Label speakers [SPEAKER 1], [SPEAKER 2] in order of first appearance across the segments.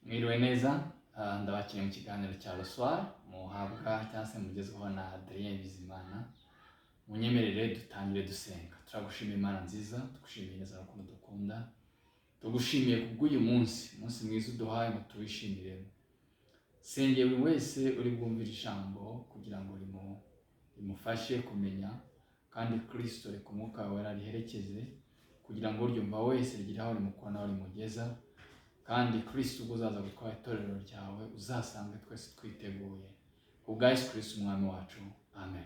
[SPEAKER 1] Mwiriwe neza, ndabakiriye mu kiganiro cya Le Soir muhabwa cyangwa se mugezweho na Adrien Bizimana. Munyemerere dutangire dusenga. Turagushimiye, Imana nziza, tugushimiye neza ukuntu dukunda, tugushimiye kubw'uyu munsi, umunsi mwiza uduhaye ngo tuwishimiremo. Sengeye buri wese uri bwumvire ijambo kugira ngo rimufashe kumenya, kandi Kristo, reka Umwuka wawe ariherekeze kugira ngo uryumva wese rigire aho rimukura n'aho rimugeza. Kandi Kristo, ubwo uzaza gutwara itorero ryawe, uzasange twese twiteguye, ku bwa Yesu Kristo Umwami wacu, amen.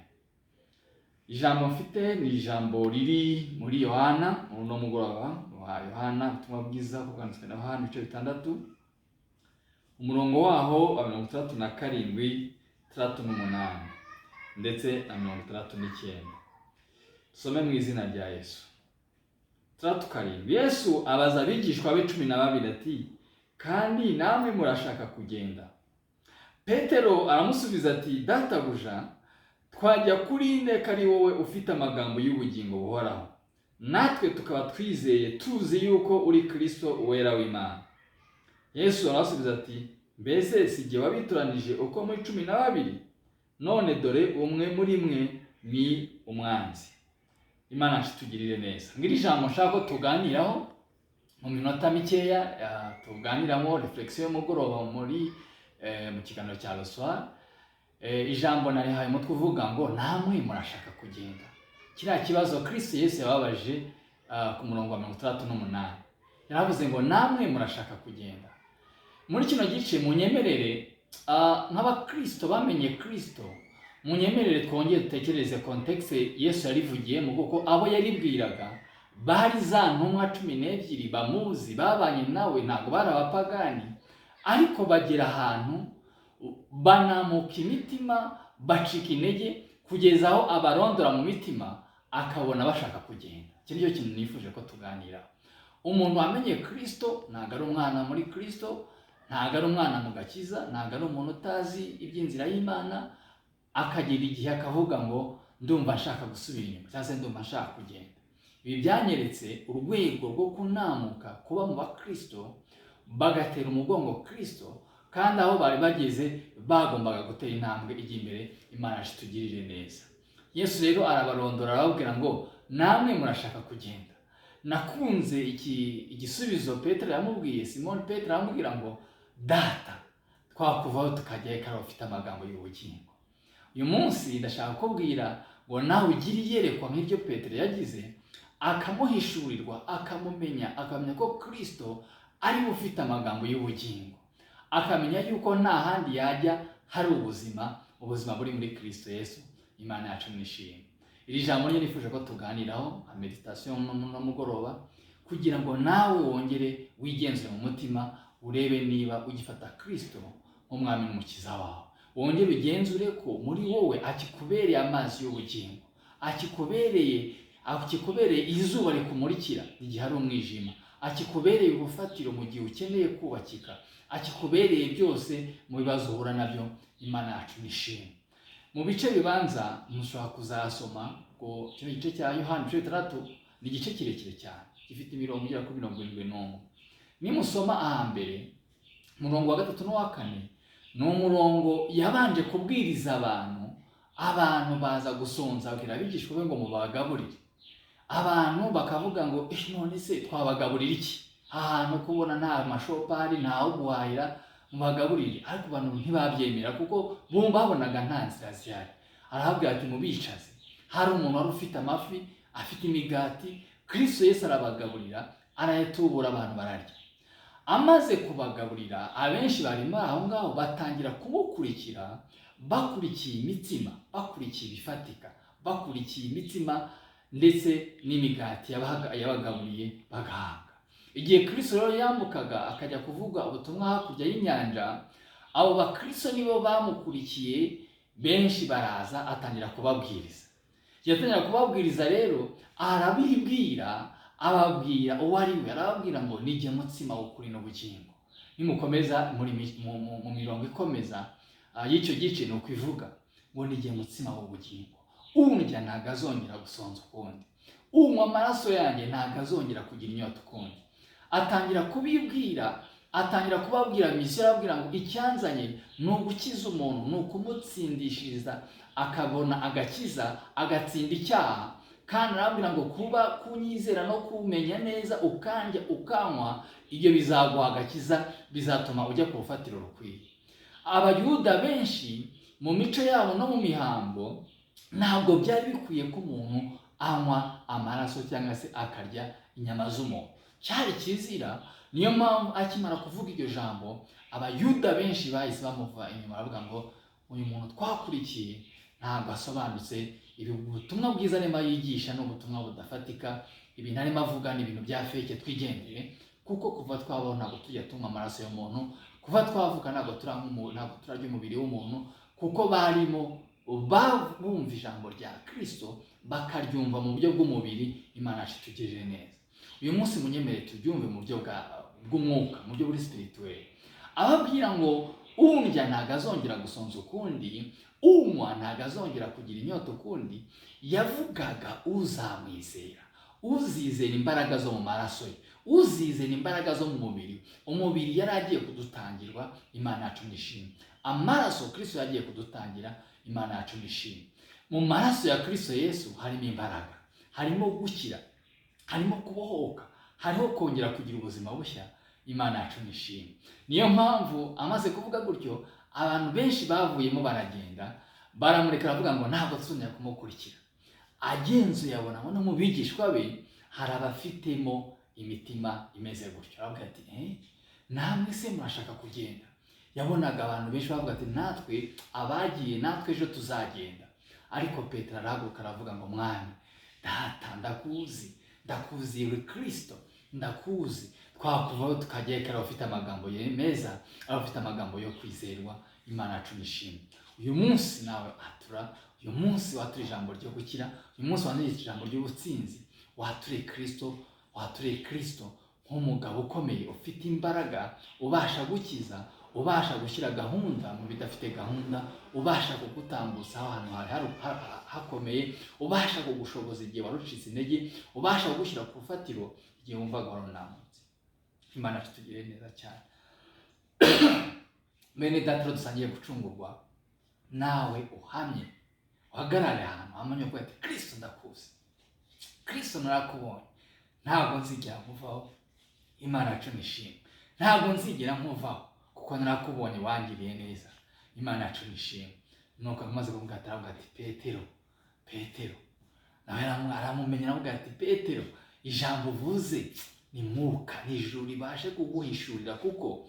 [SPEAKER 1] Ijambo mfite ni ijambo riri muri Yohana muri uno mugoroba wa Yohana, ubutumwa bwiza bwanditswe na Yohana, ibice 6, umurongo waho wa 67, 68 ndetse na 69. Dusome mu izina rya Yesu. 67: Yesu abaza abigishwa be 12 ati: "Kandi namwe murashaka kugenda?" Petero aramusubiza ati: "Databuja, twajya kuri nde ko ari wowe ufite amagambo y'ubugingo buhoraho? Natwe tukaba twizeye, tuzi yuko uri Kristo, Uwera w'Imana." Yesu arabasubiza ati: "Mbese si jye wabitoranije uko muri 12? None dore umwe muri mwe ni umwanzi." Imana yacu itugirire neza. Ngiri ijambo nshaka ko tuganiraho mu minota mikeya, tuganiramo réflexion y'umugoroba muri mu kiganiro cya Le Soir. Ijambo narihaye umutwe uvuga ngo: "Namwe murashaka kugenda?" Kiriya kibazo Kristo Yesu yababaje ku murongo wa 68, yaravuze ngo: "Namwe murashaka kugenda?" Muri kino gice, munyemerere, nk'abakristo bamenye Kristo, munyemerere twongere dutekereze contexte Yesu yarivugiyemo, kuko abo yaribwiraga bari za ntumwa 12 bamuzi, babanye nawe, ntabwo bari abapagani, ariko bagera ahantu banamuka imitima, bacika intege, kugeza aho abarondora mu mitima akabona bashaka kugenda. Iki nicyo kintu nifuje ko tuganiraho. Umuntu wamenye Kirisito ntabwo ari umwana muri Kirisito, ntabwo ari umwana mu gakiza, ntabwo ari umuntu utazi iby'inzira y'Imana, akagera igihe akavuga ngo: "Ndumva nshaka gusubira inyuma" cyangwa se "Ndumva nshaka kugenda." Ibi byanyeretse urwego rwo kunamuka kuba mu bakristo, bagatera umugongo Kirisito, kandi aho bari bageze bagombaga gutera intambwe ijya imbere. Imana yacu itugirire neza. Yesu rero arabarondora, arababwira ngo: "Namwe murashaka kugenda?" Nakunze iki igisubizo Petero yamubwiye. Simoni Petero aramubwira ngo: "Data, twakuvaho tukajya he, ufite amagambo y'ubugingo?" Uyu munsi ndashaka kukubwira ngo nawe ugire iyerekwa nk'iryo Petero yagize, akamuhishurirwa, akamumenya, akamenya ko Kirisito ari we ufite amagambo y'ubugingo, akamenya yuko nta handi yajya hari ubuzima, ubuzima buri muri Kirisito Yesu. Imana yacu nishimwe. Iri jambo ryo nifuje ko tuganiraho nka méditation no mugoroba, kugira ngo nawe wongere wigenzure mu mutima, urebe niba ugifata Kirisito nk'Umwami n'Umukiza wawe, wongere ugenzure ko muri wowe akikubereye amazi y'ubugingo, akikubereye izuba rikumurikira igihe hari umwijima, akikubereye urufatiro mu gihe ukeneye kubakika, akikubereye byose mu bibazo uhura nabyo. Imana yacu nishimwe. Mu bice bibanza mushobora kuzasoma ngo kino gice cya Yohani ibice 6 ni igice kirekire cyane, gifite imirongo igera kuri 71. Nimusoma ahambere, umurongo wa 3 n'uwa 4 ni umurongo yabanje kubwiriza abantu. Abantu baza gusonza, abwira abigishwa be ngo: "Mubagaburire." Abantu bakavuga ngo: "Eh, none se twabagaburira iki ahantu kubona nta mashopu ahari, ntaho guhahira? Mubagaburire." Ariko abantu ntibabyemera kuko bo babonaga nta nzira zihari. Arahabwira ati: "Mubicaze." Hari umuntu wari ufite amafi, afite imigati. Kristo Yesu arabagaburira, arayatubura, abantu bararya. Amaze kubagaburira, abenshi bari muri aho ngaho batangira kumukurikira, bakurikiye imitsima, bakurikiye ibifatika, bakurikiye imitsima ndetse n'imigati yabagaburiye bagahabwa. Igihe Kristo rero yambukaga akajya kuvuga ubutumwa hakurya y'inyanja, abo bakristo nibo bamukurikiye benshi, baraza, atangira kubabwiriza. Yatangira kubabwiriza rero, arabibwira, ababwira uwo ari we, arababwira ngo: "Nijye mutsima w'ukuri n'ubugingo." Nimukomeza muri mu mirongo ikomeza y'icyo gice, ni uko ivuga ngo: "Nijye mutsima w'ubugingo, undya ntabwo azongera gusonza ukundi, unywa amaraso yanjye ntabwo azongera kugira inyota ukundi." Atangira kubibwira. Atangira kubabwira mission, arababwira ngo icyanzanye ni ugukiza umuntu, ni ukumutsindishiriza akabona agakiza, agatsinda icyaha. Kandi arababwira ngo kuba kunyizera no kumenya neza, ukandya ukanywa, ibyo bizaguha agakiza, bizatuma ujya ku rufatiro rukwiye. Abayuda benshi mu mico yabo no mu mihango ntabwo byari bikwiye ko umuntu anywa amaraso cyangwa se akarya inyama z'umuntu, cyari kizira. Niyo mpamvu akimara kuvuga iryo jambo, Abayuda benshi bahise bamuva inyuma, baravuga ngo uyu muntu twakurikiye ntabwo asobanutse, ibi ubutumwa bwiza arimo yigisha ni ubutumwa budafatika, ibintu arimo avuga ni ibintu bya fake, twigendere, kuko kuva twabaho ntabwo tujya tunywa amaraso y'umuntu, kuva twavuka ntabwo turarya umubiri w'umuntu. Kuko barimo bumva ijambo rya Kristo bakaryumva mu buryo bw'umubiri. Imana yacu itugirire neza. Uyu munsi munyemere turyumve mu buryo bw'umwuka, mu buryo buri spirituel. Ababwira ngo undya ntabwo azongera gusonza ukundi, unywa ntabwo azongera kugira inyota ukundi, yavugaga uzamwizera, uzizera imbaraga zo mu maraso ye, uzizera imbaraga zo mu mubiri. Umubiri yari agiye kudutangirwa, Imana yacu nishimwe. Amaraso Kristo yagiye kudutangira, Imana yacu nishimwe. Mu maraso ya Kristo Yesu harimo imbaraga, harimo gukira, harimo kubohoka, hariho kongera kugira ubuzima bushya. Imana yacu nishimwe. Niyo mpamvu amaze kuvuga gutyo, abantu benshi bavuyemo baragenda baramureka, aravuga ngo ntabwo tuzongera kumukurikira. Agenzuye abona no mu bigishwa be hari abafitemo imitima imeze gutyo, aravuga ati namwe se murashaka kugenda? Yabonaga abantu benshi bavuga ati natwe abagiye, natwe ejo tuzagenda. Ariko Petero arahaguruka aravuga ngo Mwami data, ndakuzi, ndakuzi uri Kristo, ndakuzi, twakuvaho tukajya. Ufite amagambo meza, aba ufite amagambo yo kwizerwa. Imana yacu nishimwe. Uyu munsi nawe atura, uyu munsi watura ijambo ryo gukira, uyu munsi wanditse ijambo ry'ubutsinzi, wature Kristo, wature Kristo nk'umugabo ukomeye ufite imbaraga, ubasha gukiza, ubasha gushyira gahunda mu bidafite gahunda, ubasha kugutambutsa ahantu hari hakomeye, ubasha kugushoboza igihe warucitse intege, ubasha kugushyira ku rufatiro igihe wumvaga warunamutse. Imana yacu tugire neza cyane. Bene data dusangiye gucungurwa, nawe uhamye, uhagarare ahantu hamwe uvuga ati Kristo ndakuzi, Kristo narakubonye, ntabwo nzigera nkuvaho. Imana yacu nishimwe, ntabwo nzigera nkuvaho kuko narakubonye, wangiriye neza. Imana yacu nishimwe. Nuko amaze kuvuga ati, aravuga ati Petero, Petero, nawe aramumenya, aravuga ati Petero, ijambo uvuze ni mwuka, ni ijuru ribashe kuguhishurira, kuko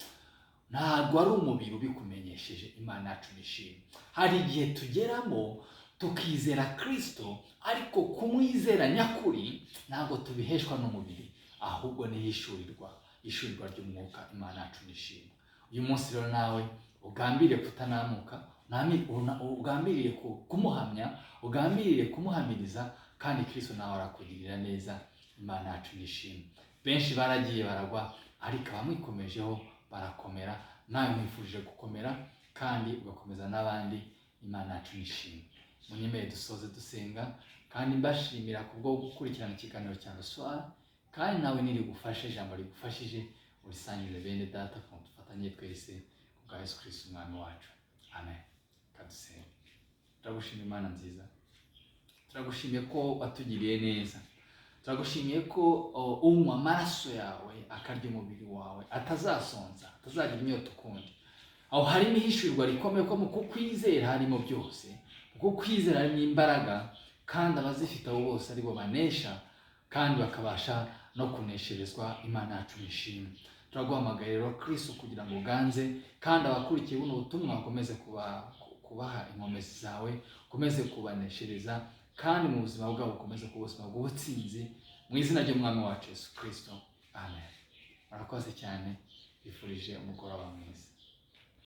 [SPEAKER 1] ntabwo ari umubiri ubikumenyesheje. Imana yacu nishimwe. Hari igihe tugeramo tukizera Kristo, ariko kumwizera nyakuri ntabwo tubiheshwa n'umubiri, ahubwo ni ishurirwa, ishurirwa ry'umwuka. Imana yacu nishimwe. Uyu munsi rero nawe ugambiriye kutanamuka, ugambiriye kumuhamya, ugambiriye kumuhamiriza, kandi Kristo nawe arakugirira neza. Imana yacu nishimwe. Benshi baragiye baragwa, ariko abamwikomejeho barakomera. Nawe nkwifurije gukomera kandi ugakomeza n'abandi. Imana yacu nishimwe. Munyemere dusoze dusenga, kandi mbashimira kubwo gukurikirana ikiganiro cya Ruswa, kandi nawe nirigufashe, ijambo rigufashije urisangize bene data, kugira ngo dufatanye twese ku bwa Yesu Kristo umwami wacu. Amen. Kadusenga. Turagushima Imana nziza, turagushimiye ko watugiriye neza, turagushimiye ko unywa amaraso yawe akarya umubiri wawe atazasonza, atazagira inyota ukundi. Aho harimo ihishurirwa rikomeye ko mu kukwizera harimo byose, mu kukwizera harimo imbaraga, kandi abazifite abo bose aribo banesha kandi bakabasha no kunesherezwa. Imana yacu nishimwe. Turaguhamagaye rero Kristo kugira ngo uganze, kandi abakurikiye buno butumwa ukomeze kubaha inkomezi zawe, ukomeze kubaneshereza, kandi mu buzima bwabo ukomeze kuba ubuzima bw'ubutsinzi, mu izina ry'Umwami wacu Yesu Kristo. Amen. Murakoze cyane, bifurije umugoroba mwiza.